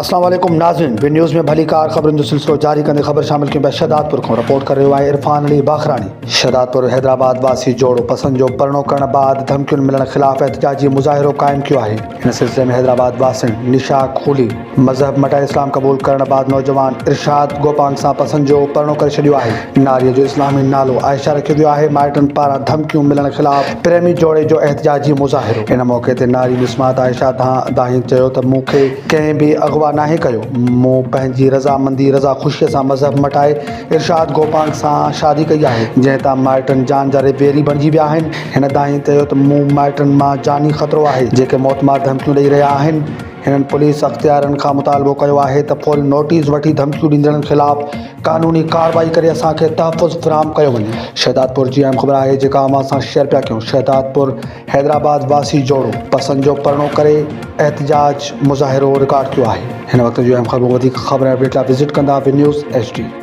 اسلام عليڪم ناظرين وي نيوز ۾ ڀليڪار خبرن جو سلسلو جاري ڪندي خبر شامل ڪيون پيا شهدادپور کان رپورٽ ڪري رهيو آهي عرفان علي باخراڻي شهدادپور حيدرآباد واسي جوڙو پسند جو پرڻو ڪرڻ بعد ڌمڪين ملڻ خلاف احتجاجي مظاهرو قائم ڪيو آهي ان سلسلي ۾ حيدرآباد واسين نشا کولي مذهب مٽائي اسلام قبول ڪرڻ بعد نوجوان ارشاد گوپانگ سان پسند جو پرڻو ڪري ڇڏيو آهي. ناريء جو اسلامي نالو عائشه رکيو ويو آهي. مائٽن پاران ڌمڪيون ملڻ خلاف پريمي جوڙي جو احتجاجي مظاهرو. ان موقعي تي ناري مسمات عائشه دانهين چيو ته مون کي ڪنهن به اغوا ناهي ڪيو، مون پنهنجي رضامندي رضا خوشيء سان مذهب مٽائي ارشاد گوپانگ سان شادي ڪئي آهي، جنهن تان مائٽن جان جا ويري بڻجي ويا آهن. هن دانهين چيو ته مون مائٽن مان جاني خطرو آهي، جيڪي موتمار ڌمڪيون ڏئي رهيا آهن. هنن پوليس اختيارين کان مطالبو ڪيو آهي ته فوري نوٽيس وٺي ڌمڪيون ڏيندڙن خلاف قانوني ڪارروائي ڪري اسان کي تحفظ فراهم ڪيو وڃي. شهدادپور جي اهم خبر آهي جيڪا اوهان سان شيئر پيا ڪيون شهدادپور حيدرآباد واسي جوڙو پسند جو پرڻو ڪري احتجاج مظاهرو رڪارڊ ٿيو آهي هن وقت جون اهم خبرون وڌيڪ خبرن اپڊيٽ لاء وزٽ ڪندا وي نيوز ايڇ ڊي.